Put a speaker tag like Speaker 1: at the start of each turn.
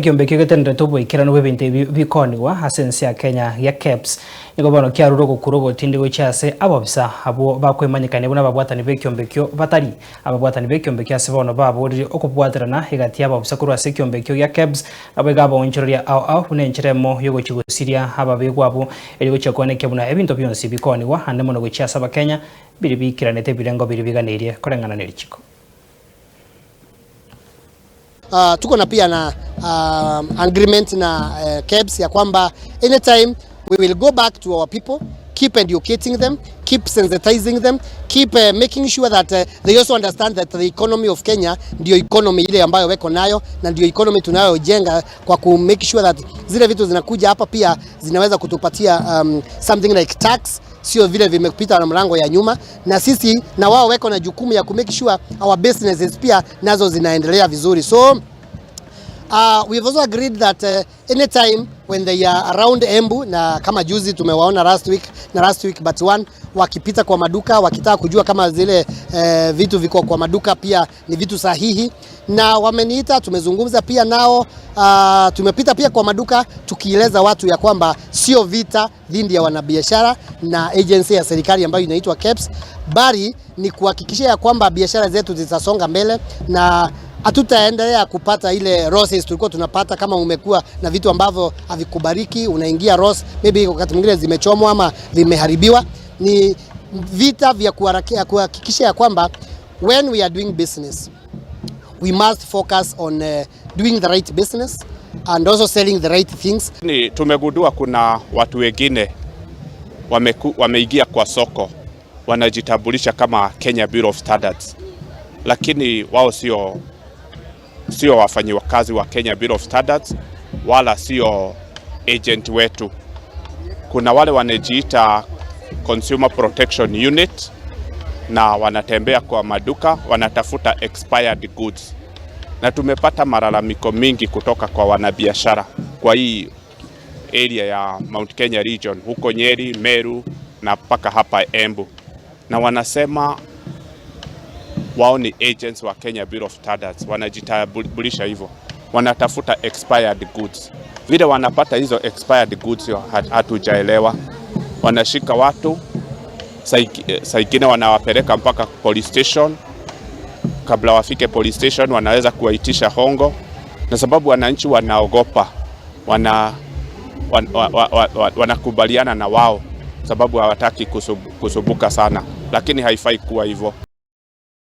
Speaker 1: Ekiombe ekio getenderete oboikeranu bw'ebinto ebi bikoonigwa ase ense ya Kenya gia KEBS nigo bono kiarure ogokura ogotindi gochia ase abobisa abwo bakwemanyekania buna ababwatani b'ekiombe ekio batari ababwatani b'ekiombe ekio ase bono baboririe okobwaterana egati y'abobisa korwa ase ekiombe ekio gia KEBS naboigo abaonchoreria ao ao buna enchera emo y'ogochia gosiria ababegwa abwo erio gochia koenekia buna ebinto bionsi bikoonigwa ande mono gochia ase abakenya biria biikeranete ebirengo biria biganeirie koreng'ana nerichiko.
Speaker 2: Tuko na pia na agreement na KEBS ya kwamba anytime we will go back to our people, keep educating them, keep sensitizing them, keep making sure that they also understand that the economy of Kenya ndio economy ile ambayo weko nayo na ndio economy tunayojenga kwa ku make sure that zile vitu zinakuja hapa pia zinaweza kutupatia something like tax, sio vile vimepita na mlango ya nyuma, na sisi na wao weko na jukumu ya ku make sure our businesses pia nazo zinaendelea vizuri. So we've also agreed that anytime when they are around Embu, na kama juzi tumewaona last week na last week but one, wakipita kwa maduka wakitaka kujua kama zile vitu viko kwa maduka pia ni vitu sahihi, na wameniita, tumezungumza pia nao. Tumepita pia kwa maduka tukieleza watu ya kwamba sio vita dhidi ya wanabiashara na agency ya serikali ambayo inaitwa KEBS, bali ni kuhakikisha ya kwamba biashara zetu zitasonga mbele na hatutaendelea kupata ile losses tulikuwa tunapata. Kama umekuwa na vitu ambavyo havikubariki, unaingia loss, maybe wakati mwingine zimechomwa ama vimeharibiwa. Ni vita vya kuhakikisha ya kwamba when we are doing business, we must focus on doing the right business and also selling the right things.
Speaker 3: Ni tumegundua kuna watu wengine wameingia kwa soko, wanajitambulisha kama Kenya Bureau of Standards, lakini wao sio wafanyi kazi wa Kenya Bureau of Standards wala sio agent wetu. Kuna wale wanajiita Consumer Protection Unit na wanatembea kwa maduka wanatafuta expired goods, na tumepata malalamiko mingi kutoka kwa wanabiashara kwa hii area ya Mount Kenya region, huko Nyeri, Meru na mpaka hapa Embu, na wanasema wao ni agents wa Kenya Bureau of Standards, wanajitambulisha hivyo, wanatafuta expired goods. Vile wanapata hizo expired goods hatujaelewa. Wanashika watu saa ingine wanawapeleka mpaka police station. Kabla wafike police station, wanaweza kuwaitisha hongo, na sababu wananchi wanaogopa, wanakubaliana na wao sababu hawataki kusumbuka sana, lakini haifai kuwa hivyo.